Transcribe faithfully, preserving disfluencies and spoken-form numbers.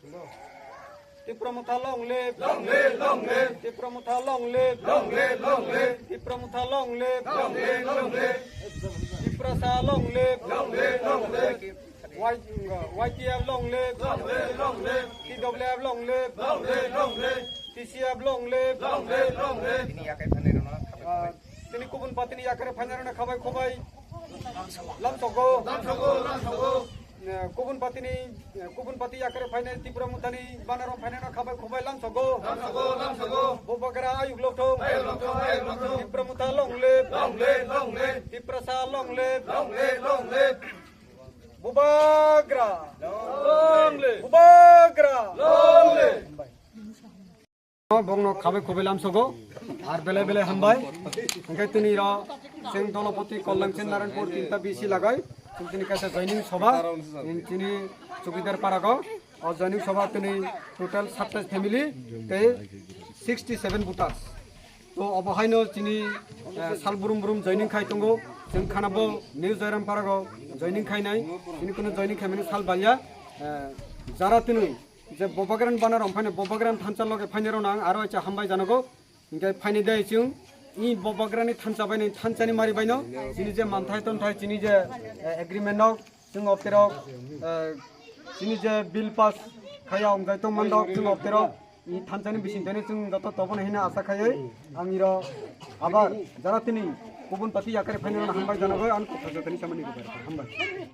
Tipra Motha long live! Long live, long live! Tipra Motha long live! Long live, long live! Tipra Motha long live! Long live, long live! Tiprasa long live! Long live, long live! Y-, YTF long live! Long live, long live! TWF long live! Long live, long live! TCF long live! Long live, long live! Ah, tini kubun party ni yakare phainai rokno khabai khubai lamsogo. Lamsogo, lamsogo. Eh, kubun party ni, eh, kubun party yakare phainai Tipra Motha ni banner rok phainai rokno khabai khubai lamsogo. Lamsogo, lamsogo. Bubagra ayuk lokthung. Ayuk lokthung, ayuk lokthung. Tipra Motha long live. Long live, long live. Tiprasa long live. Long live, long live. Bubagra. Long live. Bubagra. Long live. Bongno khabai khubai lamsogo, ar belai belai hambai. Hingke tini ro seng Dolopati Kollang chen Naranpur tinta B C lagai. Chwng tini kaisa joining soba, chini chowkidar parago. O joining soba tini total satais family tei sixty seven voters. To obo haino chini, eh, sal brum brum joining khai tongo. Chwng khanabo New Joyram parago joining khainai. Chini kuno joining khaimani sal balya, eh, jara tini je Bubagrani banner rok phainai, Bubagrani thansa loge phainai rok nang aro acha hambai janogo. Hingke phainai dai chwng i Bubagrani thansa baino, thansani mari baino chini je manthai tonthai chini je, eh, agreement nok chwng opterok, eh, chini je bill pass khaya wngjai tong mandok chwng opterok i thansani bising tani chwng joto tobona hina asa khaiwi ang iro abar jara tini kubun party yakari phainai rok hambai janogo ang kok jotoni samani hambai.